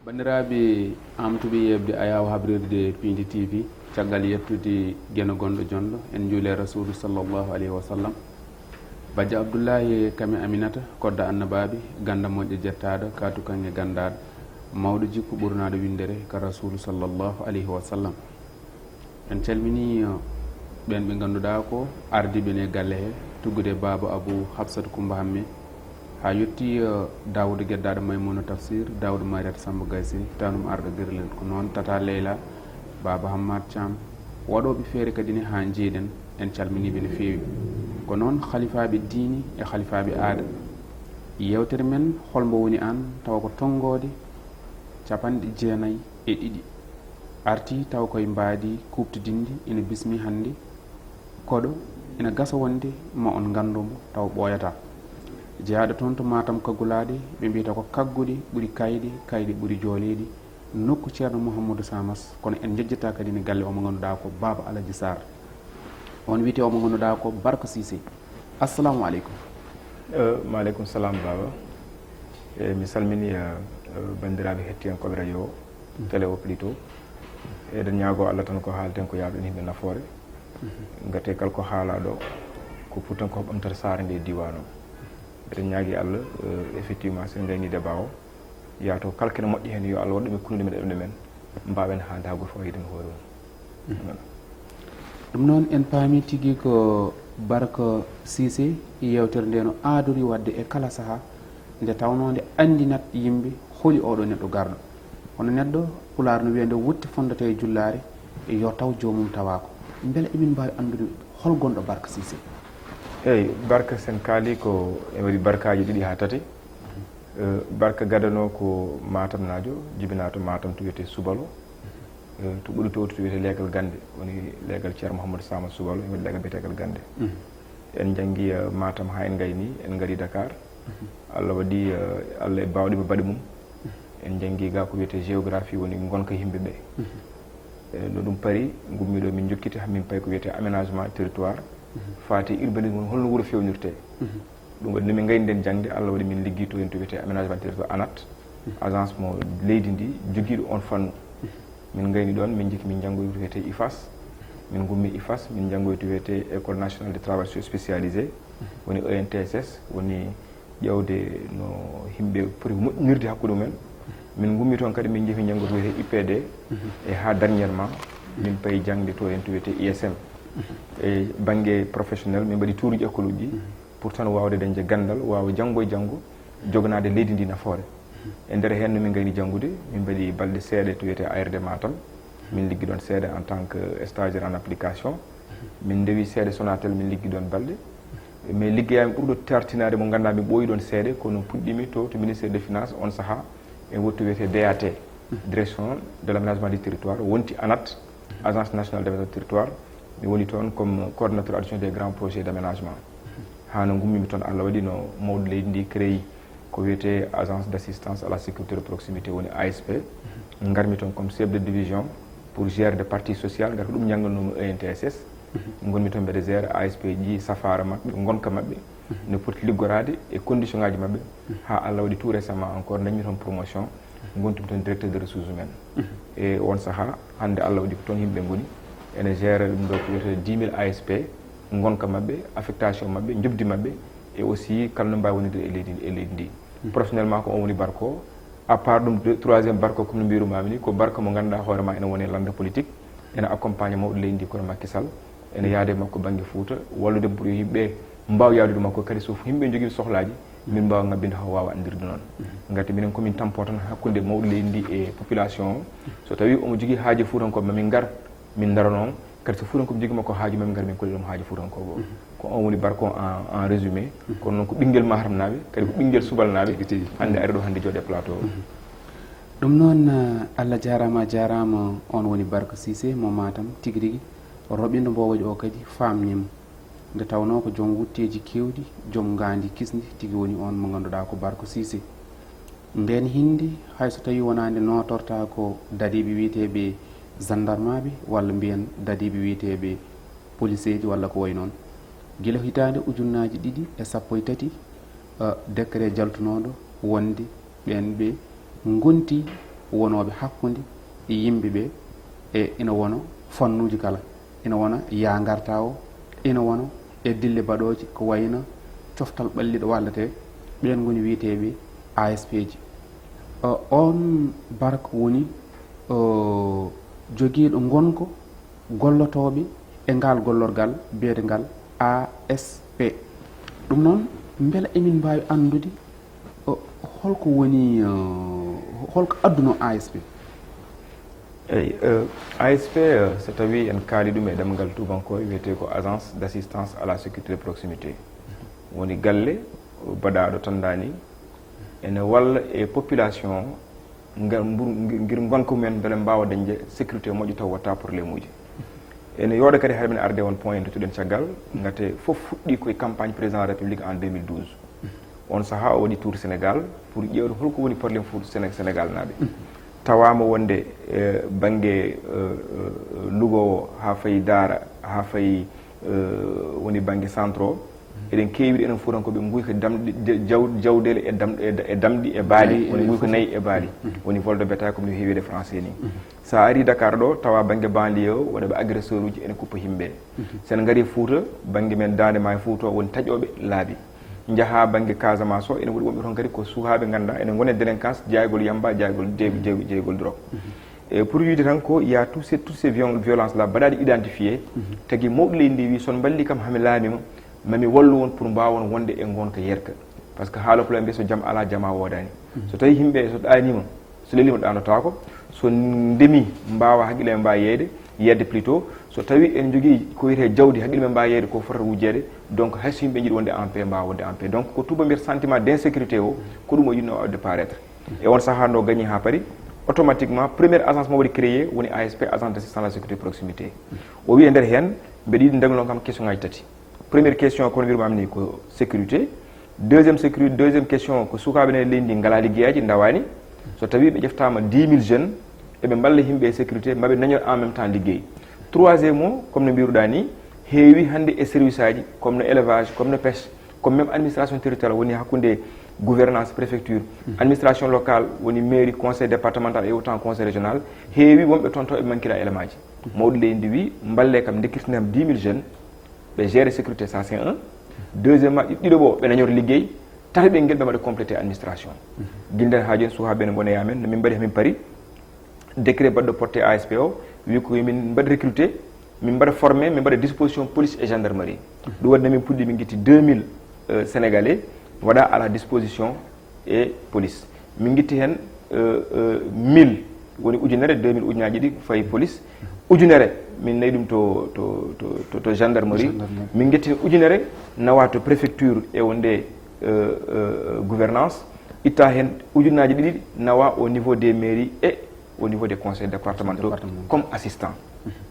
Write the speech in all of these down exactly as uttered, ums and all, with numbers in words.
Banndiraaɓe, amtuɓe yeɓde ayaawo habrirde Piindi T V, caggal yettude Geno gonɗo jonɗo, en njuule Rasuulu sallallahu alayhi wa sallam. Bajjo Abdullaahi kame Aminata, kodda annabaaɓe, ganda moƴƴo jettaaɗo, kaatu kaŋŋe gandaaɗo, mawɗo jikku ɓurnaaɗo winndere ka Rasuulu sallallahu alayhi wa sallam. En calminii, uh, ɓeen ɓe ngannduɗaa ko ardiiɓe ne galle he, tuggude Baaba Abu Hafsat Kumba Hamme, haa yotti, uh, Daawuda Geddaaɗo Maymuna Tafsir, Daawuda Mariyata Samba Gayse, tanum arɗo Gerlel, ko noon Tata Leyla, Baaba Hammat Caam, waɗooɓe feere kadi ne haa njeeɗen, en calminii ɓe no feewi. Ko noon halifaaɓe diini e halifaaɓe aada. Yeewtere men, Hol mbo woni aan, tawa ko tonngoode capanɗe jeenayi e ɗiɗi. Arti taw koye mbaadi kuuɓtidinndi ina bismi hannde koɗo ina gasa wonde ma on nganndu mo taw ɓooyataa. Jeyaaɗo toon to Matam kaggulaaɗe, ɓe mbiyata ko kagguɗe ɓuri kayɗe, kayɗe ɓuri jooleeɗe, nokku Ceerno Mouhamadou Samas, kono en njejjataa kadi ne galle o mo ngannduɗaa ko Baaba Alaji Sarr. On wiyetee o mo ngannduɗaa ko Barka Cissé. Assalamu aleykum. Eh, maaleykum salam, Baaba. Eh, mi salmini, eh, eh, banndiraaɓe hettiyankooɓe radio o, télé o plutôt. Eɗen ñaagoo Allah tan ko haalten ko yaaɓe en yimɓe nafoore. Ngati kala ko haalaa ɗo, ko Fuutankooɓe ɓamtata saare nde diiwaan o. Eɗen ñaagii Allah, eh, effectivement, so en ngaynii débat o, yaato kala kene moƴƴi heen, yo Allah waɗ ɗum e kunnuɗe men e ɗemɗe men, mbaawen haalde haa gooto fof yiɗen hoore mum. Ɗum noon, en paami tigi ko Barka Cissé, yeewtere nde no aadori waɗde e kala sahaa, nde tawnoo nde anndinat yimɓe holi oɗo neɗɗo garɗo. Kono neɗɗo, Pulaar no wiya, nde wutti fondata e jullaare, yo taw joomum tawaako. Mbele emin mbaawi anndude hol gonɗo Barka Cissé? Eey, Barka, so en kaalii ko ene waɗi barkaaji ɗiɗi haa tati. Eh, Barka gadano ko Matamnaajo, jibinaa to Matam to wiyetee Subalo. Eh, to ɓuri to, to wiyetee Leegal Gannde, woni leegal Ceerno Mouhamadou Sama Subalo, e woni leegal biyeteegal Gannde. En njanngi, eh, Matam haa en ngayni, en ngari Dakar. Allah waɗi, eh, Allah e baawɗe mo baɗi mum. En njanngi ga ko wiyetee géographie, woni ngonka yimɓe ɓe. Eh, no ɗum paari, ngummi ɗo min njokkiti, haa min payi ko wiyetee aménagement territoire, faati urbanisme, holno wuro feewnirtee. Ɗum waɗi no min ngayni nden jaŋde, Allah waɗi min liggii to en to wiyetee aménagement territoire, anat, agence mo leydi ndi jogiiɗo on fannu. Min ngayni ɗoon, min njikki min njanngoyi to wiyetee IFAS. Min ngummi IFAS, min njanngoyi to wiyetee École nationale de travail spécialisé, woni E N T S S, woni ƴeewde no yimɓe poti moƴƴinirde hakkunde mumen. Min ngummi toon kadi, min njehi min njanngoyi to wiyetee I P D, e haa dernièrement, min payi jaŋde to en to wiyetee I S M. E bannge professionnel, min mbaɗi tuuruuji école uji ɗi, pour tan waawde dañde ganndal, waawa janngo e janngo joganaade leydi ndi nafoore. E nder heen no min ngayni janngude, min mbaɗi balɗe seeɗa to wiyetee A R D Matam. Min liggi ɗoon seeɗa en tant que stagiaire en application. Min ndewi seeɗa Sonatel, min liggi ɗoon balɗe. Mais liggeyaami ɓurɗo teertinaade mo ngannduɗaa mi ɓooyi ɗoon seeɗa, kono puɗɗiimi to, to ministère des finances on sahaa, e wottu wiyetee D A T, Direction de l'aménagement du territoire, wonti anat, Agence nationale d'aménagement du territoire. Mi woni toon comme coordonnateur adjoint des grands projets d'aménagement. Haa no ngummiimi toon, Allah waɗi no mawɗo leydi ndi créé ko wiyetee Agence d'assistance à la sécurité de proximité, woni A S P. Ngarmi toon comme chef de division pour gérer de partie sociale, ngar ko ɗum njannganoomi E N T S S. Ngonmi toon mbeɗa gérer A S P ji, safaara maɓɓe, ngonka maɓɓe, no poti liggoraade e condition ngaaji maɓɓe, haa Allah waɗi tout récemment encore ndañmi toon promotion, ngontumi toon directeur de ressources humaines. E on sahaa, hannde Allah waɗi ko toon yimɓe ngoni, ene gérer ɗum ɗo ko wiyetee dix mille A S P, ngonka maɓɓe, affectation maɓɓe, njoɓdi maɓɓe, e aussi kala no mbaawi wonirde e leydi, e leydi ndi. Professionnellement ko on woni barko. À part ɗum, deux, troisième barko, comme no mbirumaami ni, ko barko mo ngannduɗaa hoore ma ene woni lannda politique, ene accompagné mawɗo leydi ndi, kono Macky Sall, ene yaade makko bannge Fuuta, wallude pour yimɓe mbaawa yaadude makko, kadi so yimɓe njogii sohlaaji, min mbaawa ngabbinde haa o waawa anndirde noon. Ngati minen ko min tampo tan hakkunde mawɗo leydi ndi e population o. So tawii omo jogii haaji Fuutankooɓe, ma min ngar, min ndarono on. Kadi so Fuutankooɓe jogii makko haaju, ma min ngar min kollira mo haaju Fuutankooɓe o. Ko on woni barko en, en résumé. Kono noon ko ɓinngel Matamnaaɓe, kadi ko ɓinngel Subalnaaɓe. Tigi, tigi. Hannde ari ɗo hannde jooɗi e plateau o. Ɗum noon, eh, Allah jaaraama, a jaaraama. On woni Barka Cissé mo Matam tigi rigi. Roɓindo mbo waɗi o kadi faamniima. Nde tawnoo ko joom wutteeji keewɗi, joom ngaandi kisndi tigi woni oon mo ngannduɗaa ko Barka Cissé. Ndeen hinnde, hay so tawii wonaa nde nootortaa ko dadiiɓe wiyeteeɓe gendarmaaɓe walla mbiyen dadiiɓe wiyeteeɓe poliseeji walla ko wayi noon, gila hitaande ujunnaaji ɗiɗi e sappo e tati, eh, décret jaltunooɗo wonde ɓeen ɓe ngonti wonooɓe hakkunde yimɓe ɓe, e ina wona fannuuji kala, ina wona yaa ngartaa o, ina wona e dille baɗooje ko wayno coftal ɓalliɗo wallete, ɓeen ngoni wiyeteeɓe A S P ji. O, oon barko woni, o, jogiiɗo ngonko gollotooɓe e ngaal gollorgal biyetengal A S P. Ɗum noon, mbela emin mbaawi anndude, o, holko woni, o, holko adduno A S P? Eyi, eh, A S P, eh, so tawii en kaali ɗum e ɗemngal tuubankooɓe, wiyetee ko Agence d'Assistance à la Sécurité de Proximité. Woni galle baɗaaɗo tan daani ene walla e population o, ngam mbur-, ngir ngonka mumen mbele mbaawa dañde sécurité moƴƴo taw waɗtaa problème uji. Ene yooɗa kadi hara min arde on point nde tuɗen caggal, ngati fof fuɗɗii ko e campagne président de la République en deux mille douze. On sahaa o waɗi tour Sénégal pour ƴeewde holko woni problème fof Séné-, Sénégal naaɓe. Tawaama wonde, eh, bannge, eh, eh, Louga o haa fayi Daara, haa fayi, eh, woni bannge centre o, eɗen keewi enen Fuutankooɓe nguyka damɗi, ja-, jaw-, jawdeele e dam-, e da-, e damɗi e baali, woni nguyka nayi e baali. Woni vol de bétail, comme no heewi e français ni. So a arii Dakar ɗo, tawa bannge banlieue o, wonɓe agresseur uji ene kuppa yimɓe. So en ngarii Fuuta, bannge men Daande Maayo Fuuta o, woni taƴooɓe laabi. Njahaa bannge Casamance o, ene woodi wonɓe toon kadi ko sukaaɓe ngannduɗaa ene ngoni e délinquance, jaygol yamba, jaygol, jey-, jey-, jeygol drogue. E pour wiide tan ko, il y a tous ces, toutes ces viol-, violences là mbaɗaaɗi identifié, tagi mawɗo leydi ndi wi, so on mballii kam, hami laamiima, mami wallu on pour mbaawon wonde e ngonka yerka. Parce que haala pulaar mbiya, so jam alaa, jamaa woodaani. So tawii yimɓe so ɗaaniima, so leliima ɗaanotaako, so ndemi mbaawa, hakkille men mbaawa yeeyde, yeeyde plutôt. So tawii en njogii ko wiyetee jawdi, hakkille men mbaawa yeeyde ko fotata wujjeede. Donc hay so yimɓe njiɗi wonde en paix, mbaawa wonde en paix. Donc ko tuuba mbiyata sentiment d'insécurité o, ko ɗum o yiɗno waɗde paraître. E on sahaa nde o gañi haa paari, automatiquement première agence mo waɗi créé woni A S P, Agence d'Assistance à la Sécurité Proximité. O wi e nder heen, mbeɗa yiɗi ndeglonon kam question ngaji tati. Première question, kono mbirmaami ni, ko sécurité. Deuxième sécurité, deuxième question ko sukaaɓe ne leydi ndi ngalaa liggeyaaji, ndawaani. So tawii ɓe ƴeftaama dix mille jeunes, eɓe mballa yimɓe e sécurité, maɓe daño en même temps liggey. Troisième o, comme no mbiruɗaa ni, heewi hannde e service aji, comme no élevage, comme no pêche, comme même administration territoriale, woni hakkunde gouvernance, préfecture, administration locale, woni mairie, conseil départemental et autant conseil régional, heewi wonɓe toon taw eɓe mankira élément ji. Mawɗo leydi ndi wi, mballe kam, ndekkirtinam dix mille jeunes, ɓe gérer sécurité, ça c'est un. Deuxièmement, ɗi-, ɗiɗo ɓo, ɓe dañor liggey, tata ɓe ngel ɓe mbaɗa complété administration. Gila nden haa jooni, sukaaɓe ne ngona e amen, no min mbaɗi, hamin paari, décret baɗɗo porté A S P o, wi ko min mbaɗa recruté, min mbaɗa formé, min mbaɗa disposition police et gendarmerie. Ɗum waɗi, min puɗɗi, min ngitti deux mille, euh, Sénégalais waɗa à la disposition e police. Min ngitti heen, euh, euh, mille, woni ujunere, deux mille, ujunaaji ɗiɗi fayi police. Ujunere, min nayi ɗum to, to, to, to, to gendarmerie. Gendarmerie. Min ngitti heen ujunere nawa to préfecture e wonde, euh, euh, gouvernance. Itta heen ujunaaji ɗiɗi nawa au niveau des mairies et au niveau des conseils départementaux. Départementaux. Comme assistant.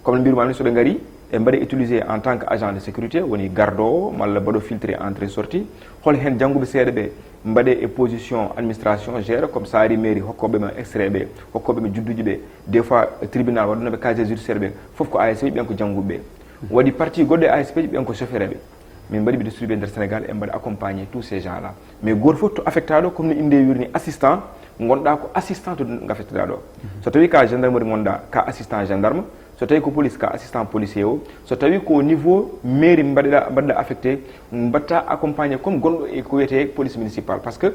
Comme no mbirumaami, so ɓe ngarii, ɓe mbaɗa utilisé en tant que agent de sécurité, woni gardo o, malla mbaɗo filtré entrée sortie. Hol heen jannguɓe seeɗa ɓe mbaɗe e position administration, gère, comme so a arii mairie, hokkooɓe ma extrait ɓe, hokkooɓe ma judduuji ɓe, des fois tribunal, waɗunooɓe casier judiciaire ɓe, fof ko A S P ji, ɓen ko jannguɓe ɓe. Waɗi partie goɗɗo e A S P ji, ɓen ko chauffeur ɓe. Min mbaɗi ɓe distribué nder Sénégal, en mbaɗa accompagné tous ces gens là. Mais gooto fof to affectaɗo, comme no innde wiiri ni, assistant, ngonɗa ko assistant to affectaɗo. So tawi ka gendarmerie ngonɗa, ka assistant gendarme. So tawi ko police, ka assistant policier o. So tawi ko niveau mairie mbaɗɗa, mbaɗɗa affecté, mbaɗta accompagné comme gonɗo e ko wiyetee police municipale. Parce que, euh,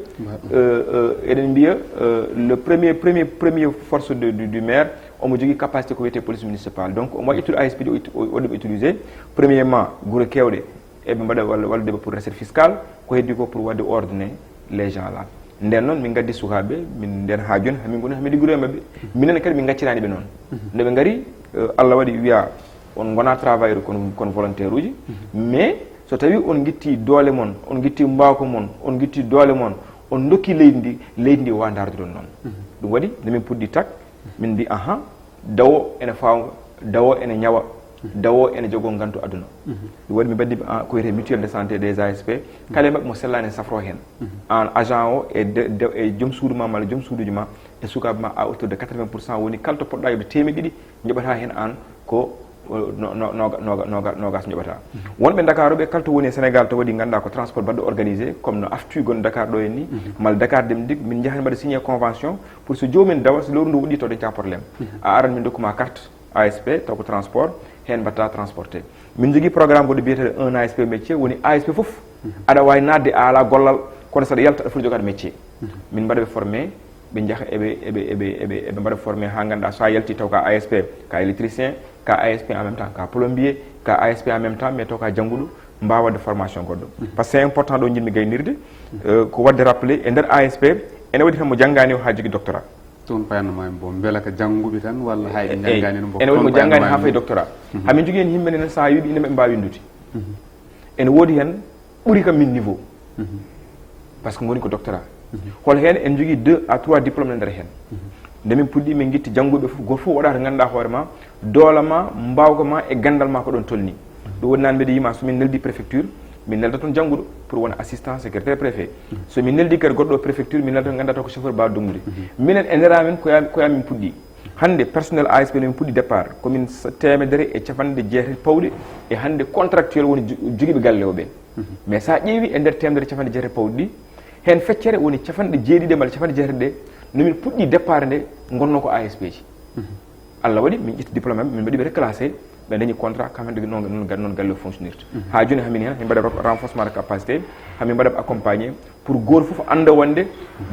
euh, eɗen mbiya, euh, le premier, premier, premier force de, du, du maire, omo jogii capacité ko wiyetee police municipale. Donc omo wawi ittude A S P ji, o ittu-, o, o ɗum utilisé. Premièrement, gure kewɗe, eɓe mbaɗa walla wallude ɓe pour recette fiscale, ko heddi ko pour waɗde ordonné les gens là. Nden noon, min ngaddi sukaaɓe, min nden haa jooni, hamin ngoni, hamin liggori e maɓɓe. Minen kadi, min ngacciraani ɓe noon. Nde ɓe ngari, euh, Allah waɗi, wiya, on ngona travailleur, kono, kono volontaire uji. Mais so tawi on ngitti doole mon, on ngitti mbaawka mon, on ngitti doole mon, on ndokki leydi ndi, leydi ndi wawa ndaardude on noon. Ɗum waɗi, nde min puɗɗi tak, min mbi, aha, dawo ene faawnga, dawo ene ñawa, dawo ene jogoo ngantu aduna. Ɗum waɗi, min mbaɗi, ah, ko wiyetee mutuelle de santé des A S P. Kala e maɓɓe mo sellaani ne safroo heen. Aan agent o e de, de, e joom suudu ma malla joom suuduuji ma e sukaaɓe ma, à hauteur de quatre-vingts pour cent, woni kala to poɗɗa yoɓde teemeɗɗe ɗiɗi, njoɓata heen aan ko no- no- noga- noga- noga- nogas njoɓata. Wonɓe Dakar ɓe, kala to woni e Sénégal, to waɗi, ngannduɗaa ko transport baɗɗo organisé, comme no aftu gonɗo Dakar ɗo en ni, malla Dakar Dem Dikk, min njahan mbaɗa signé convention pour so joomin dawa, so lewru ndu wuɗɗi, to dañta problème. A aran, min dokkuma carte A S P, taw ko transport, heen mbaɗta transporté. Min jogii programme goɗɗo biyeteeɗo un A S P métier, woni A S P fof aɗa waawi naatde, a alaa gollal, kono saɗa yalta, aɗa foti jogaade métier. Min mbaɗa ɓe formé, ɓe njaha, eɓe eɓe eɓe eɓe eɓe mbaɗa formé haa ngannduɗaa, so a yalti, taw ka A S P, ka électricien, ka A S P en même temps, ka plombier, ka A S P en même temps, mais taw ka jannguɗo, mbaawa waɗde formation goɗɗo. Par ce que c'est important, ɗo njiɗmi gaynirde, euh, ko waɗde rappelé, e nder A S P ene waɗi tan mo janngaani o haa jogii doctorat. Toon payanno ma en bo, mbela ko jannguɓe tan walla hay ɓe njanngaani no mbo? Ene waɗi mo janngaani haa fayi doctorat. Hamin jogii heen yimɓe nen, so a wiɓe inde maɓɓe, mbaawa winndude. Ene woodi heen ɓuri kam min niveau. Par ce que ngoni ko doctorat. Hol heen en jogii deux à trois diplôme e nder heen. Nde min puɗɗi, min ngitti jannguɓe fof, gooto fof waɗa to ngannduɗaa hoore ma, doole ma, mbaawka ma e ganndal ma ko ɗoon tolni. Ɗum woni naan mbeɗa yima, so min neldi préfecture, min nelda toon jannguɗo pour wona assistant secrétaire préfet. So min neldi kadi goɗɗo préfecture, min nelda toon ngannduɗaa ko chauffeur ba dognude. Minen e nder amen ko ya- ko ya min puɗɗi. Hannde personnel A S P no min puɗɗi départ, ko min s- teemedere e capanɗe jeetati pawɗe, e hannde contractuel woni jo- jogiiɓe galle o ɓe. Mais so a ƴeewi e nder teemedere capanɗe jeetati pawɗe ɗi, heen feccere woni capanɗe jeeɗiɗi malla capanɗe jeetati ɗe, no min puɗɗi départ nde, ngonno ko A S P ji. Allah waɗi min ƴetti diplôme am, min mbaɗi ɓe reclassé, ɓe dañi contrat, kam hannde noon, noon, noon galle o fonctionnirta. Haa jooni hamin heen, min mbaɗa renforcement de capacité, hamin mbaɗa accompagné pour gooto fof annda wonde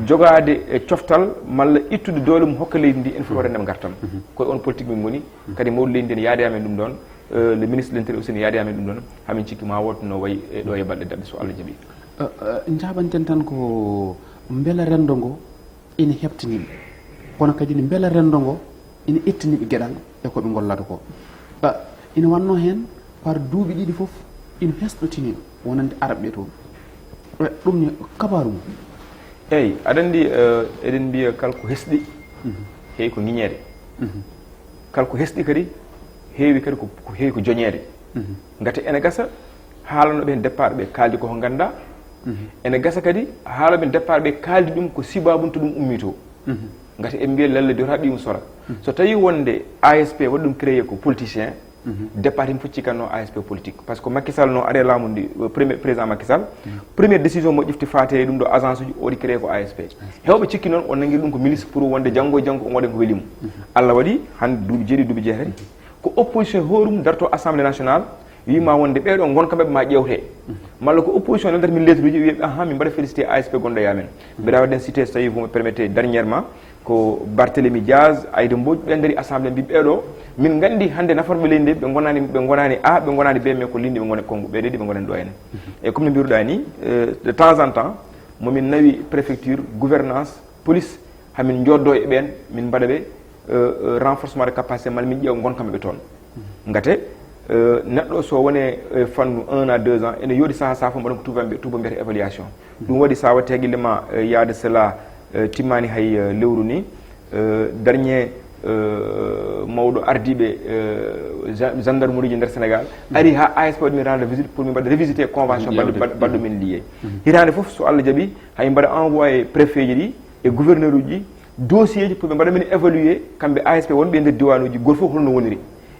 jogaade e coftal malla ittude doole mum hokka leydi ndi, en foti waɗande ngartam. Koye on politique min ngoni, kadi mawɗo leydi ndi ne yaadi amen ɗum ɗoon, euh, le ministre de l'Intérieur aussi ne yaadi amen ɗum ɗoon, hamin cikki ma wood no wayi e ɗo e balɗe daɗɗe so Allah jaɓi. Eh, eh, njaɓanten tan ko mbela renndo ngo ina heɓtiniɓe, kono kadi ne mbela renndo ngo ina ettiniɓe geɗal e ko ɓe ngollata ko. Eh, ina wanno heen par duuɓi ɗiɗi fof ina hesɗotini wonande arɓe toon. Eh, ɗum ne kabaru mum. Eyi, aɗa anndi, eh, eɗen mbiya kala ko hesɗi, heewi ko ŋiñeede. Kala ko hesɗi kadi, heewi kadi ko, ko heewi ko joñeede. Ngati ene gasa haalanoɓe heen départ ɓe kaaldi ko ko ngannda. Ene gasa kadi haaloɓe départ ɓe kaaldi ɗum ko sibabun to ɗum ummito. Ngati en mbiya lalla jota ɓiyum sora. So tawi wonde A S P waɗi ɗum créé ko politicien, départ himo foti cikkanno A S P politique. Par ce que Macky Sall no ari e laamu ndi, euh, premier, président Macky Sall, première décision mo ƴefti faate e ɗum ɗo agence uji, o waɗi créé ko A S P. Heewɓe cikki noon o nangiri ɗum ko milice pour wonde janngo e janngo o waɗa ko weli mum. Allah waɗi hannde duuɓi jeeɗiɗi, duuɓi jeetati, ko opposition hoore mum darto assemblée nationale, wima wonde ɓeeɗo ngonka maɓɓe ma ƴeewte. Malla ko opposition nandata min lettre uji, wiya aha, min mbaɗa félicité A S P gonɗo e amen. Mbeɗa waɗen cité, so tawi vous me permettez, dernièrement, ko Barthélémy Diaz, Aïda Mbodj, ɓe ngari assemblée mbi ɓeeɗo, min nganndi hannde naforɓe leydi ndi, ɓe ngonani, ɓe ngonani A, ɓe ngonani B, mais ko leydi ndi ɓe ngoni Congo, ɓe ɗiɗi ɓe ngonen ɗo enen. E comme no mbiruɗa ni, euh, de temps en temps, momin nawi préfecture, gouvernance, police, hamin joddo e ɓeen, min mbaɗa ɓe, euh, euh, renforcement de capacité, malla min ƴeewa ngonka maɓɓe toon. Ngate, euh, neɗɗo so wone e fannu un à deux ans, ene yooɗi saha saha fof mbaɗa ko tubaɓe, tubaɓe mbiyata évaluation. Ɗum waɗi sa watti haqqille ma, euh, yaade cela, euh, timmani hay, euh, lewru ni, euh, dernier, euh, mawɗo ardiiɓe, euh, gen- gendarmerie ji nder Sénégal, ari ha A S P waɗi min rendre visite pour min mbaɗa revisité convention baɗɗo, baɗɗo, baɗɗo min lié. Hitaande fof so Allah jaɓi, hay mbaɗa envoyé préfet ji ɗi e gouverneur uji ɗi, dossier ji pour ɓe mbaɗa min évalué, kamɓe A S P wonɓe e nder diwaanuuji, gooto fof holno woniri.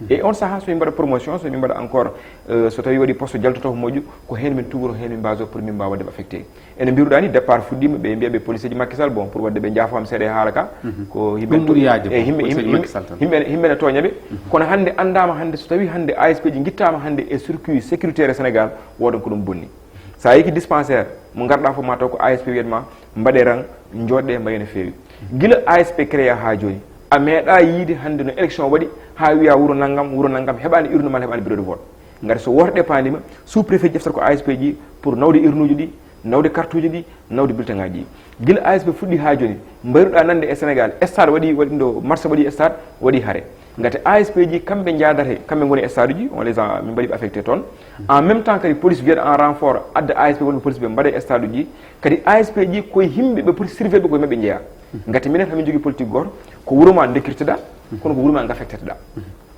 E on saha so min mbaɗa promotion, so min mbaɗa encore, euh, so tawi waɗi poste jaltoto ko moƴƴu, ko heen min tugoro, heen min mbaso pour min mbawa waɗde affecté. Ene mbiruɗa ni départ fuɗɗima, ɓe mbiya ɓe police ji Macky Sall, bon, pour waɗde ɓe jaafoama seeɗa e haala ka, ko yimɓe, ɗum ɓuri yaajde, e yimɓe, police ji yimɓe, Macky Sall tan. Yimɓe, yimɓe ne tooña ɓe. Kono hannde anndaama hannde, so tawi hannde A S P ji ngittaama hannde e circuit sécuritaire e Sénégal, wodan ko ɗum bonni. Sa yehi dispensaire mo ngarɗa fof ma taw ko A S P wiyat ma mbaɗe rang, jooɗɗe, mbaye no feewi. Gila A S P créé ha jooni, a meeɗa yiide hannde no élection waɗi ha wiya wuro nanngam, wuro nanngam heɓani urne malla heɓani bureau de vote. Ngati so woote ɗe paandima, sous préfet ƴeftata ko A S P ji pour nawde urnuji ɗi, nawde carte uji ɗi, nawde bulletin ngaji ɗi. Gila A S P fuɗɗi ha jooni, mbayruɗa nande e Sénégal, stade waɗi, waɗi ɗo, marché waɗi stade, waɗi hare. Ngati A S P ji kamɓe njaadate, kamɓe ngoni e stade uji, on les a, min mbaɗi ɓe affecté toon. En même temps kadi police wiyata en renfort, adda A S P wonɓe police ɓe mbaɗa e stade uji. Kadi A S P ji koye yimɓe ɓe poti surveiller ɓe koye maɓɓe jeeya. Ngati minen hamin jogii politique gooto, ko wuro ma ndekkirteɗa, kono ko wuro ma ngafecteteɗa.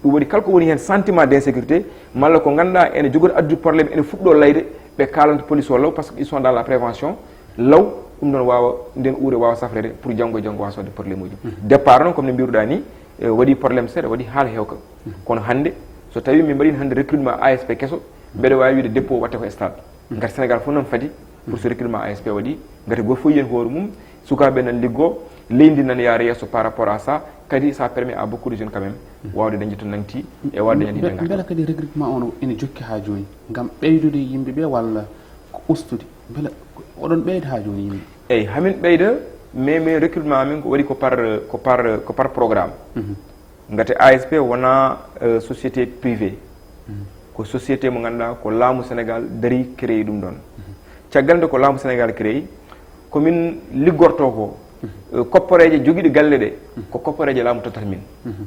Ɗum waɗi kala ko woni heen sentiment d' insécurité, malla ko ngannduɗaa ene jogori addude problème, ene fuɗɗo layde, ɓe kaalanta police o law, parce que ils sont dans la prévention, law, ɗum ɗon waawa, nden uure waawa safreede pour janngo e janngo waawa sodde problème uji. Départ noon, comme no mbiruɗaa ni, e, waɗi problème seeɗa, waɗi haala heewka. Kono hannde, So tawi min mbaɗi hannde recrutement A S P keso, mbeɗa waawi wiide dépôt watte ko stade. Ngati Sénégal fof noon fadi pour ce recrutement A S P waɗi. Ngati gooto fof yiyen hoore mum, sukaaɓe nan liggo, leydi nan yaara yeeso par rapport à ça. Kadi ça permet à beaucoup de jeunes quand même waawde dañde to nangti e waawde dañde himɓe. Mbela kadi recrutement on ene jokki haa jooni ngam ɓeydude yimɓe ɓe walla ko ustude? Mbela oɗon ɓeyda haa jooni yimɓe? Eyi, hamin ɓeyda, mais min recrutement amin ko waɗi ko par, ko par, ko par programme. Ngati A S P wona, euh, société privée. Ko société mo ngannduɗaa ko laamu Sénégal darii, créé ɗum ɗon. Caggal nde ko laamu Sénégal créé, ko min liggorto ko, euh, kopporeeje jogiiɗe galle ɗe, ko kopporeeje laamu tottata min.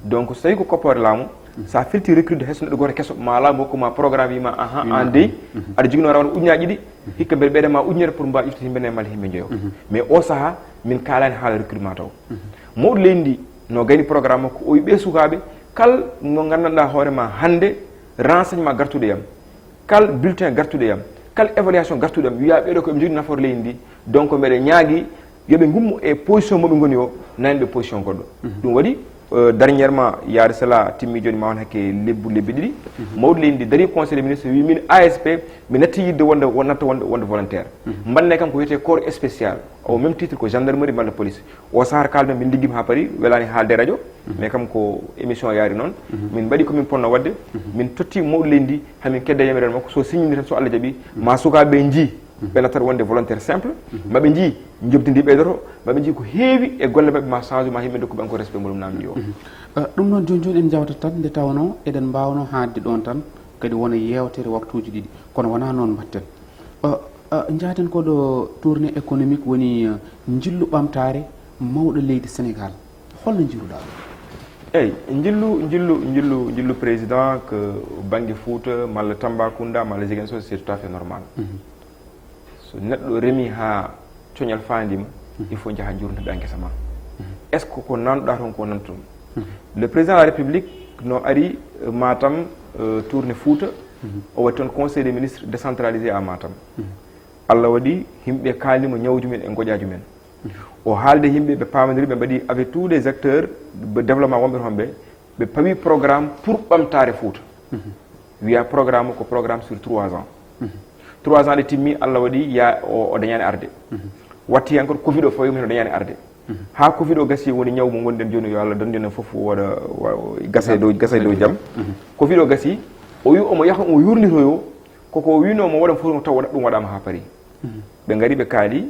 Donc so tawi ko koppoore laamu, sa filti recrude hay so neɗɗo gooto keso, ma laamu hokku ma programme, wima aha, an dey aɗa jogino rawande ujunaji ɗiɗi, hikka mbeɗa ɓeyda ma ujunere pour mbawa ƴeftude yimɓe nayi malla yimɓe njoyo. Mais o saaha min kaalani haala recrutement taw. Mawɗo leydi ndi no gayni programme makko, o wi ɓe sukaaɓe, kal mo nganndanɗaa hoore ma hannde renseignement gartuɗo e am, kal bulletin gartuɗo e am, kal évaluation gartuɗo e am, wiya ɓeɗo ko ɓe jogii nafoore leydi ndi. Donc mbeɗa ñaagi yo ɓe ngummo e position mo ɓe ngoni o, nani ɓe position goɗɗo. Ɗum waɗi, euh, dernièrement, yaade cela timmi jooni ma won hakke lebbu, lebbi ɗiɗi, mawɗo leydi ndi darii conseil des ministres, wi min A S P, mi natti yidde wonde, won-, natta wonde, wonde volontaire. Mbaɗne kam ko wiyetee corps spécial, au même titre ko gendarmerie malla police. O sahar kalmi, min liggima ha paari, welani haalde radio, mais kam ko émission yaari noon. Min mbaɗi ko min ponno waɗde, min totti mawɗo leydi ndi, hamin kedda yamiral makko, so signini tan, so Allah jaɓi, ma sukaaɓe nji, ɓe nattat wonde volontaire simple, maɓe nji jobdi ndi ɓeydoto, maɓe nji ko heewi e golle maɓɓe ma change, ma yimɓe dokku ɓe encore respect mo ɗum namdi o. Eh, ɗum noon jooni jooni en jawtat tan, nde tawnoo eɗen mbaawno haadde ɗoon tan, kadi wona yeewtere waktuuji ɗiɗi, kono wonaa noon mbaɗten. Eh, eh, njaaten ko ɗo tournée économique woni, eh, njillu ɓamtaare mawɗo leydi Sénégal. Holno njiiruɗaa ɗum? Eyi, njillu, njillu, njillu, njillu président que bannge Fouta, malla Tambacounda, malla Ziguinchor, c'est tout à fait normal. So neɗɗo remi haa coñal faandima, il faut njaha njurndiɗa ngesa ma. Est-ce que ko nanɗa toon ko nanɗa toon? Le président de la République no ari, euh, Matam, euh, tournée Fouta, o waɗi toon conseil des ministres décentralisé à Matam. Allah waɗi yimɓe kaalnimo ñawuji men e ngoƴaji men. O haalde yimɓe, ɓe paamondiri, ɓe mbaɗi avec tous les acteurs de développement wonɓe toon ɓe, ɓe pawi programme pour ɓamtaare Fouta. Wiya programme ko programme sur trois ans. Trois ans ɗe timmi, Allah waɗi ya o, o dañani arde. Watti hen koto covid o fawi, min o dañani arde. Ha covid o gasi, woni ñaw mo gonɗen jooni, yo Allah dandu en fof, waɗa, wa-, gasa e dow, gasa e dow jam. Covid o gasi, o wi omo yaha, omo yurnitoyo, koko wino mo waɗa fof, taw waɗa, ɗum waɗama ha paari. Ɓe ngari, ɓe kaali,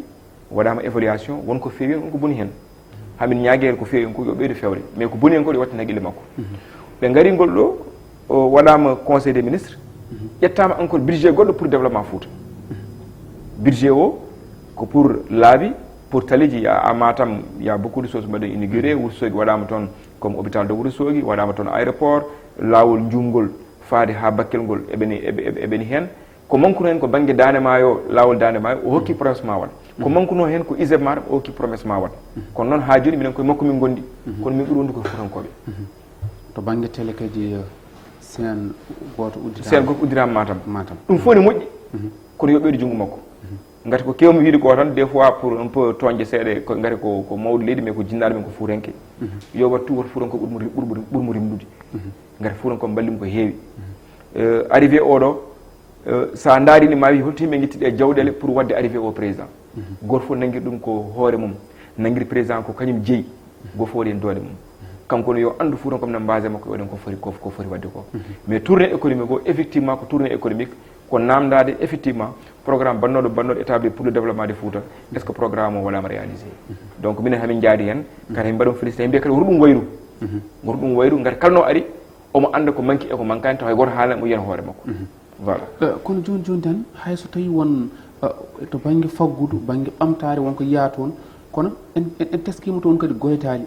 waɗama évaluation, won ko feewi hen, won ko boni hen. Hamin ñaagi hen ko feewi hen ko yo ɓeydu fewre, mais ko boni hen ko yo wattane haqqille makko. Ɓe ngari ngol ɗo, o waɗama conseil des ministres, ƴettama encore budget goɗɗo pour développement Fouta. Budget o ko pour laabi, pour taliji, ya a Matam, ya beaucoup de choses mbaɗe inauguré, Wourossogui waɗama toon comme hôpital de Wourossogui, waɗama toon aéroport, lawol njumgol faade ha Bakel ngol eɓeni, eɓe, eɓe, eɓeni hen. Ko mankuno hen ko bannge Daande Maayo, laawol Daande Maayo, o hokki promesse ma waɗ. Ko mankuno hen ko ISEP Matam, o hokki promesse ma waɗ. Kono noon ha jooni minen koye makko min gondi. Kono min ɓuri wondude koye Fuutankooɓe. To bannge télé kadi, eh, seen gooto uddiraama. Seen gooto uddiraama Matam. Matam. Ɗum fof ne moƴƴi. Kono yo ɓeydu junngo makko. Ngati ko kewmi wiide ko tan, des fois pour un peu tooñde seeɗa, ko ngati ko, ko mawɗo leydi, mais ko jinnaaɗo men ko Fuutanke. Yo waɗ tout woto Fuutankooɓe ɓur mo rim-, ɓur mo rim-, ɓur mo rimdude. Ngati Fuutankooɓe mballimo ko heewi. Eh, arrivé oɗo, Eh, sa ndaari ni ma wi holto yimɓe ngetti ɗe jawɗele pour waɗde arrivé au président. Gooto fof nangir ɗum ko hoore mum, nangir président ko kañum jeyi. Gooto fof waɗi hen doole mum. Kanko ne yo anndu Fuutankooɓe na base makko, waɗen ko foti, ko, ko foti waɗde ko. Mais tournée économique o, effectivement, ko tournée économique, ko namdade effectivement programme bannoɗo, bannoɗo établi pour le développement de Fouta. Est-ce que programme o waɗama réalisé? Donc minen hamin jaadi hen, kadi hamin mbaɗa mo félicité, hamin mbiya kadi woto ɗum wayru. Woto ɗum wayru, ngati kala no ari, omo annda ko manki e ko mankani, tawa hay gooto haalana mo, yiyan hoore makko. Voilà. Eh, kono jooni jooni tan, hay so tawi won, eh, to bannge faggudu, bannge ɓamtaare, won ko yiyaa toon, kono en, en, en teskima toon kadi goytaali,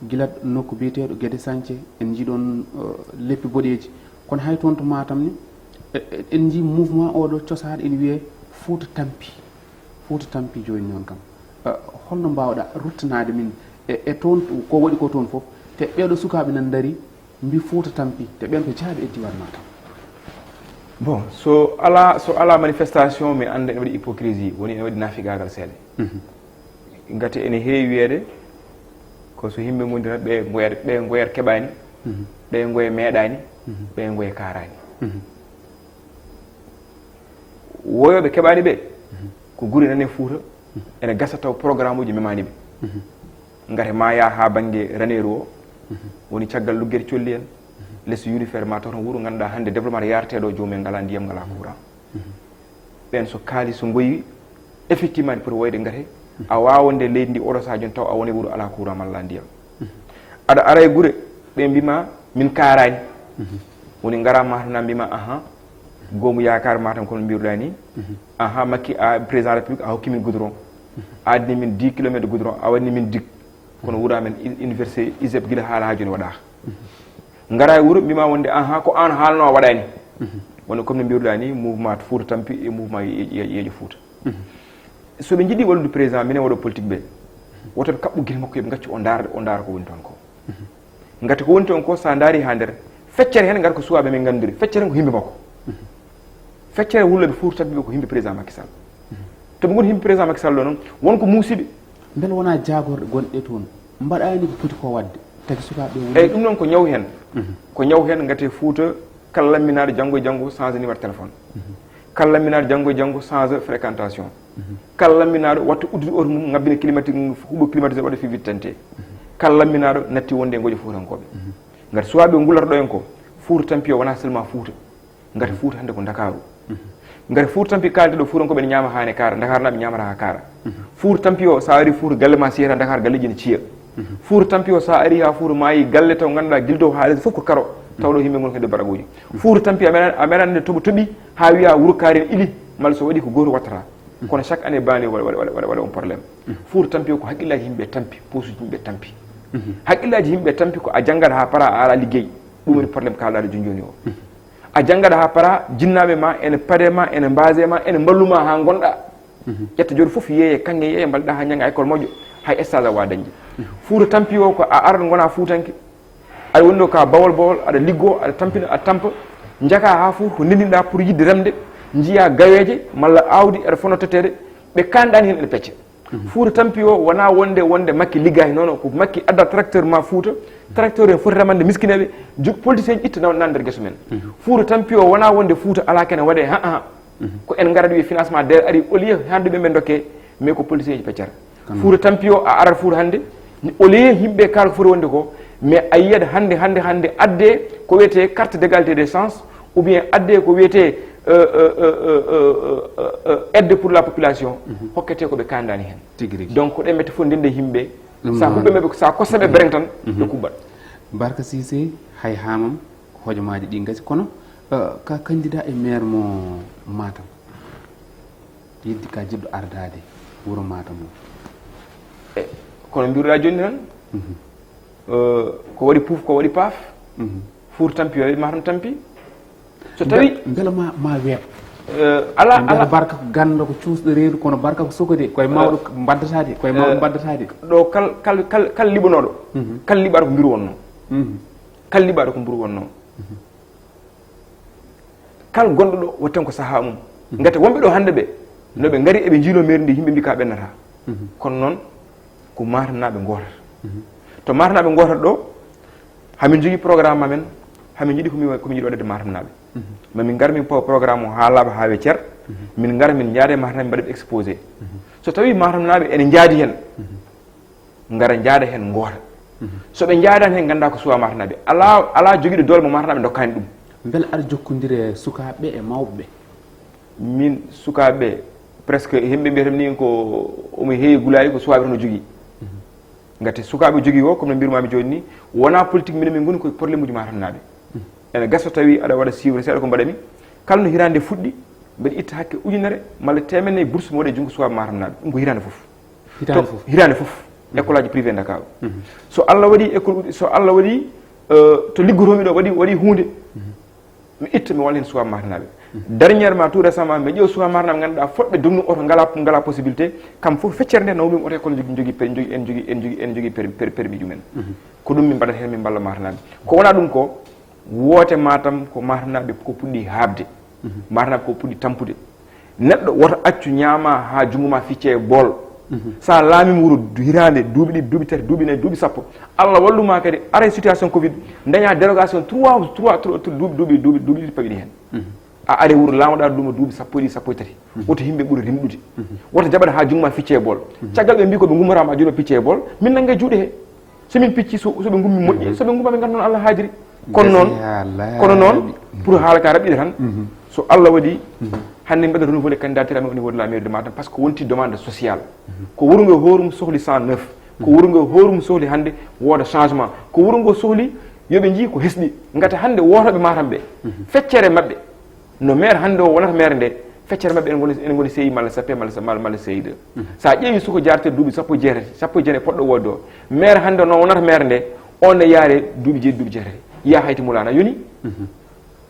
gila nokku biyeteeɗo Guédé Santhié, en njii ɗoon, eh, leppi boɗeeji. Kono hay toon to Matam ni, eh, eh, en njii mouvement oɗo cosaaɗo ene wiyee Fuuta Tampi. Fuuta Tampi jooni noon kam. Eh, holno mbaawɗa ruttanaade min e, e toon ko waɗi ko toon fof, te ɓeeɗo sukaaɓe nan ndarii, mbi Fuuta Tampi, te ɓen ko jaaɓe e diiwaan Matam. Bon, so alaa, so alaa manifestation, mi annda ene waɗi hypocrisie, woni ene waɗi naafigaagal seeɗa. Ngati ene heewi wiyeede ko so yimɓe ngondi tan, ɓe ngoyat, ɓe ngoyat keɓaani. Ɓeyngoye meeɗaani, ɓeyngoye kaaraani. Woyooɓe keɓaani ɓe, ko gure nane Fuuta, ene gasa taw programme uji memaani ɓe. Ngati ma yaa haa bannge Raneeru o, woni caggal Luggeere Colli en, les Yunifeere ma taw toon wuro ngannduɗaa hannde développement yaaretee ɗo, joomum en ngalaa ndiyam, ngalaa courant. Ɓeen so kaali, so ngoyi, effectivement, ene poti woyde ngati a waawande leydi ndi oɗo sahaa jooni taw a woni wuro alaa courant malla ndiyam. Aɗa ara e gure, ɓe mbima min kaaraani. Woni ngara Matam na mbima, aha, goomu yaakaar Matam kono mbiruɗa ni. Aha, Makki a président république a hokki min goudron. A addini min dix kilomètres de goudron, a waɗni min dig. Kono wura men i-, université ISEP gila haala haa jooni waɗaaka. Ngara e wuro mbima wonde, aha, ko an haalno a waɗani. Woni comme no mbiruɗa ni, mouvement Fuuta Tampi e mouvement Ye-, Ye-, Yeeƴo Fuuta. So ɓe njiɗi wallude président, minen waɗo politique ɓe, woto ɓe kaɓɓu gite makko, yoɓe gaccu o ndaara, o ndaara ko woni toon ko. Ngati ko woni toon ko, so a ndaari haa nder, feccere heen ngati ko suwaaɓe men nganndiri, feccere heen ko yimɓe makko. Feccere wullooɓe Fuuta Tampi ɓe ko yimɓe président Macky Sall. To ɓe ngoni yimɓe président Macky Sall ɗo noon, won ko muusiɓe. Mbele wonaa jaagorɗe gonɗe toon mbaɗaani ko poti ko waɗde, taki sukaaɓe woni. Eyi, ɗum noon ko ñaw heen. Ko ñaw heen ngati Fuuta, kala lamminaaɗo janngo e janngo change numéro téléphone. Kala lamminaaɗo janngo e janngo change fréquentation. Kala lamminaaɗo watta uddude oto mum, ngabbina climatique mum, huɓɓo climatiseur, waɗa fi wittante. Kala lamminaaɗo natti wonde e ngoƴa Fuutankooɓe. Ngati suwaaɓe ngulata ɗo en ko, Fuuta Tampi o wonaa seulement Fuuta. Ngati Fuuta hannde ko Ndakaaru. Ngati Fuuta Tampi kaalde ɗo, Fuutankooɓe ene ñaama haa ne kaara, Ndakaarnaaɓe ñaamata haa kaara. Fuuta Tampi o, so a ari Fuuta, galle ma siyata Ndakaaru, galleeji ene ciya. Fuuta Tampi o, so a ari haa Fuuta maayi, galle taw ngannduɗaa gila dow haa les fof ko karo, taw ɗo yimɓe ngoni hedde baraguuji. Fuuta Tampi a meeɗa, a meeɗa nde toɓo toɓi haa wiya wurkaari ne ili, malla so waɗi ko gooto wattata. Kono chaque année banlieue waɗa, waɗa, waɗa, waɗa on problème. Fuuta Tampi o ko hakkillaaji yimɓe tampi, posuji yimɓe tampi. Hakkillaaji yimɓe tampi ko a janngat haa para a alaa liggey. Ɗum woni problème kaalɗaaɗo jooni jooni o. A janngat haa para, jinnaaɓe ma ene paade ma, ene mbaase ma, ene mballu ma haa ngonɗa. Ƴetta jooɗo fof yeeye, kaŋŋe yeeye, mbalɗa haa njannga école moƴƴo, hay stage a waawaa dañde. Fuuta Tampi o ko a arat ngona Fuutanke, aɗa woni ɗo ka Bawol Bawol, aɗa liggo, aɗa tampina, aɗa tampa, njaka haa Fuuta ko ndendinɗa pour yiɗde remde, njiya gaweeje malla aawdi aɗa fotno totteede, ɓe kaanɗaani heen ene pecca. Fuuta Tampi o wonaa wonde, wonde Makki liggaaki, non, non, ko Makki adda tracteur ma Fuuta, tracteur en foti remande miskineeɓe, jug politicien itta nawa nan nder geso men. Fuuta Tampi o wonaa wonde Fuuta alaa kene waɗe, ha, ha. Ko en ngarata wiye financement der ari, au lieu hande ɓe men dokke, mais ko politicien ji peccata. Fuuta Tampi o a arat Fuuta hande, au lieu yimɓe kaala ko foti wonde ko, mais a yiyat hande, hande, hande adde ko wiyete carte d'égalité des chances, ou bien adde ko wiyete, euh, euh, euh, euh, euh, euh, aide pour la population, hokkete ko ɓe kaandaani heen. Tigi rigi. Donc ko ɗe mette fof ndende yimɓe, sa huɓɓe maɓɓe, sa kosta ɓe bereng tan, ɓe kuɓɓat. Barka Cissé, hay hamam, hojomaaji ɗi ngasi, kono, euh, ka candidat e maire mo Matam, yeddi ka jiɗɗo ardaade wuro Matam o. E, kono mbiruɗa jooni tan, euh, ko waɗi puuf, ko waɗi paaf. Fuuta Tampi, waɗi Matam Tampi. So tawi mbela ma, ma weeɓ. Euh, ala, ala. Barka ko ganndo, ko cuusɗo reedu, kono barka ko sokode, koye mawɗo mbaddataade, koye mawɗo mbaddataade. Ɗo kal, kal, kal, kal liɓanooɗo, kal liɓaaɗo ko mbiru wonno. Kal liɓaaɗo ko mbiru wonno. Kal gonɗo ɗo, watten ko sahaa mum. Ngati wonɓe ɗo hannde ɓe, no ɓe ngari eɓe njiilo mairie ndi, yimɓe mbi ka ɓennata. Kono noon, ko Matamnaaɓe ngootata. To Matamnaaɓe ngootata ɗo, hamin jogii programme amen, hamin njiɗi ko mi, ko min njiɗi waɗde Matamnaaɓe. Mamin ngar min pawa programme o haa laaɓa haa weccer. Min ngar min njaade Matamnaaɓe mbaɗa ɓe exposé. So tawi Matamnaaɓe ene njaadi heen, ngara njaada heen ngoota. So ɓe njaadaani heen, ngannda ko suwaa Matamnaaɓe. Alaa, alaa jogiiɗo doole mo Matamnaaɓe ndokkaani ɗum. Mbele aɗa jokkondire sukaaɓe e mawɓe ɓe? Min sukaaɓe, presque yimɓe mbiyata ni ko omo heewi gulaali, ko suwaaɓe tan o jogii. Ngati sukaaɓe jogii o, comme no mbirmaami jooni ni, wonaa politique minen min ngoni, ko problème uji Matamnaaɓe. Ene gasa tawi aɗa waɗa suivre seeɗa ko mbaɗami. Kala no hiraande fuɗɗi, mbeɗa itta hakke ujunere malla teemedde nayi bourse mi waɗa e junngo suwaaɓe Matamnaaɓe. Ɗum ko hiraande fof. Hitaande fof. Hitaande fof. École aji privé Ndakaaru. So Allah waɗi école, so Allah waɗi, euh, to liggotoomi ɗo waɗi, waɗi huunde, mi itta mi walla heen suwaa Matamnaaɓe. Dernièrement, tout récemment, mi ƴeew suwaa Matamnaaɓe ngannduɗaa fotɓe dognu oto, ngalaa, ngalaa possibilité, kam fof feccere nde nawmi oto école, njogi, njogi, njogi, en njogi, en njogi, en njogi per-, per-, permis ɗumen. Ko ɗum min mbaɗata heen, min mballa Matamnaaɓe. Ko wonaa ɗum ko, woote Matam ko Matamnaaɓe ko puɗɗi haaɓde. Matamnaaɓe ko puɗɗi tampude. Neɗɗo woto accu ñaama haa junngo ma ficce e bool. Sa laamima wuro du-, hitaande, duuɓi ɗiɗi, duuɓi tati, duuɓi nayi, duuɓi sappo, Allah wallu ma kadi, aray situation covid, daña dérogation trois, trois, trois, duuɓi, duuɓi, duuɓi, duuɓi ɗiɗi pawiɗi heen. A ari wuro laamoɗa ɗum duuɓi sappo e ɗiɗi, sappo e tati. Woto yimɓe ɓuri rimɗude. Woto jaɓata ha jungo ma ficce e bool. Caggal ɓe mbi ko ɓe gummorama jooni picce e bool, min nangge juuɗe he. So min picci, so, so ɓe gummi moƴƴi, so ɓe gumma ɓe ngannda noon Allah haajiri. Kono noon, kono noon, pour haala ka raɓɓiɗa tan, so Allah waɗi, hannde mbeɗa renouvelé candidature am au niveau de la mairie de Matam, parce que wonti demande sociale. Ko wuro ngo hoorum sohli cent neuf. Ko wuro ngo hoorum sohli hannde wooda changement. Ko wuro ngo sohli yo ɓe njii ko hesɗi. Ngati hannde wootoɓe Matam ɓe, feccere maɓɓe, no maire hannde o wonata maire nde, feccere maɓɓe ene ngoni, ene ngoni C I malla C P malla, malla, malla C I deux. Sa ƴeewi suko jaarete duuɓi sappo e jeetati, sappo e jeenayi poɗɗo woodde o, maire hannde o noon wonata maire nde, on ne yaare duuɓi jeeɗi, duuɓi jeetati. Yiya hayti Mawlana yoni.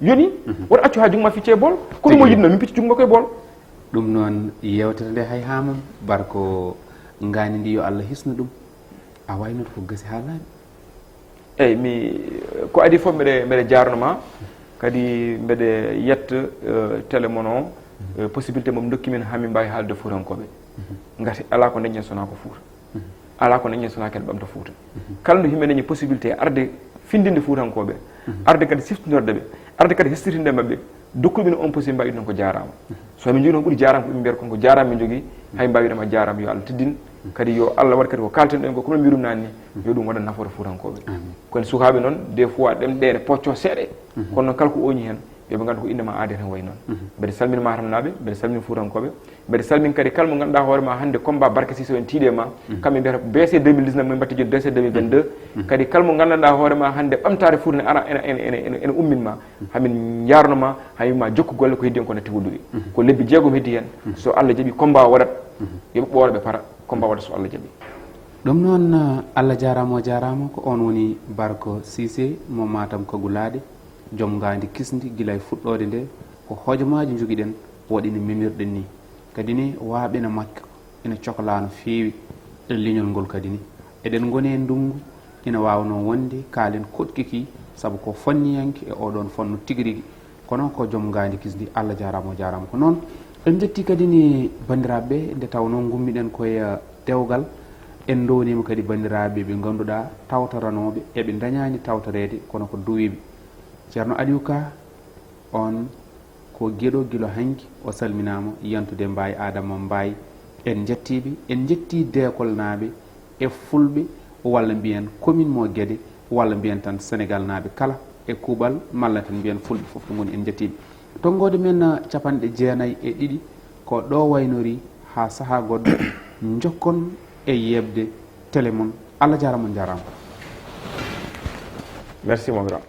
Yoni, woto accu ha jungo ma ficce e bool. Ko ɗum o yiɗno, min picci jungo makko e bool. Ɗum noon, yewtere nde hay ha mum, barko ngaandi ndi, yo Allah hisnu ɗum. A waynoto ko gasi ha laaɓi. Eyyi, mi, ko adi fof mbeɗe, mbeɗe jarno ma, kadi mbeɗe yetta, eh, télé mon o, eh, possibilité mo ndokki min ha min mbawi haalde Fuutankooɓe. Ngati ala ko dañen sona ko Fuuta. Ala ko dañen sona kadi ɓamta Fuuta. Kala no yimɓe dañi possibilité arde findinde Fuutankooɓe, arde kadi siftinorde ɓe, arde kadi hesɗitinde maɓɓe, dokkuɓe min on possibilité mbawi ɗum ko jarama. So min jogui noon ɓuuri jarama ko ɓe mbiyata kon ko jarama min jogui, hay mbawiɗama jarama, yo Allah teddin. Kadi yo Allah waɗ kadi ko kalten ɗen ko, kono mbiɗum nani ni, yo ɗum waɗa nafoore Fuutankooɓe. Kono sukaɓe noon, des fois ɗemɗe ne pocco seeɗa, kono noon kala ko oñi hen, yooɓe ngandu ko innde ma aade tan wayi noon. Mbeɗa salmina Matamnaaɓe, mbeɗa salmina Fuutankooɓe, mbeɗa salmina kadi kala mo ganduɗa hoore ma hannde combat Barka Cissé en tiiɗe ma, kamɓe mbiyata B C deux mille dix-neuf, min mbatta joni B C deux mille vingt-deux. Kadi kala mo ganduɗa hoore ma hannde ɓamtaare Fuuta ne ara ene, ene, ene, ene, ene ummin ma, hamin jarno ma, hamin ma jokku golle ko heddi hen ko natti woɗɗude. Ko lebbi jeegom heddi hen, so Allah jaɓi combat o waɗat, yooɓe ɓooraɓe para, combat waɗa so Allah jaɓi. Ɗum noon, Allah jarama, o jarama, ko on woni Barko Cissé mo Matam Kagulaɗe, joom ngaandi kisndi gila e fuɗɗoode nde, ko hojomaaji njogiɗen waɗi no memirɗen ni. Kadi ni waaɓe ina makka, ina coklaa no feewi e leñol ngol kadi ni. Eɗen ngoni e ndunngu, ina waawnoo wonde kaalen koɗki ki, sabu ko fanniyanke e oɗoon fannu tigi rigi. Kono ko joom ngaandi kisndi, Allah jaaraama, o jaaraama. Ko noon, en njetti kadi ni banndiraaɓe ɓe, nde tawnoo ngummiɗen koye, eh, dewgal. En ndowniima kadi banndiraaɓe ɓe ngannduɗaa tawtoranooɓe, eɓe ndañaani tawtoreede, kono ko duwiiɓe. Ceerno Aliou Ka, on ko geɗo gilo hanki, o salminaama, yantude Mbaye Adama Mbaye. En njettii ɓe, en njettii Deekolnaaɓe e Fulɓe, walla mbiyen commune mo Guédé, walla mbiyen tan Senegalnaaɓe kala e kuuɓal, malla tan mbiyen Fulɓe fof to ngoni, en njettii ɓe. Tonngoode men, ah, capanɗe jeenayi e ɗiɗi, ko ɗo waynori haa sahaa goɗɗo, njokkon e yeɓde télé mon. Allah jaaraama, on jaaraama. Merci, mon grand.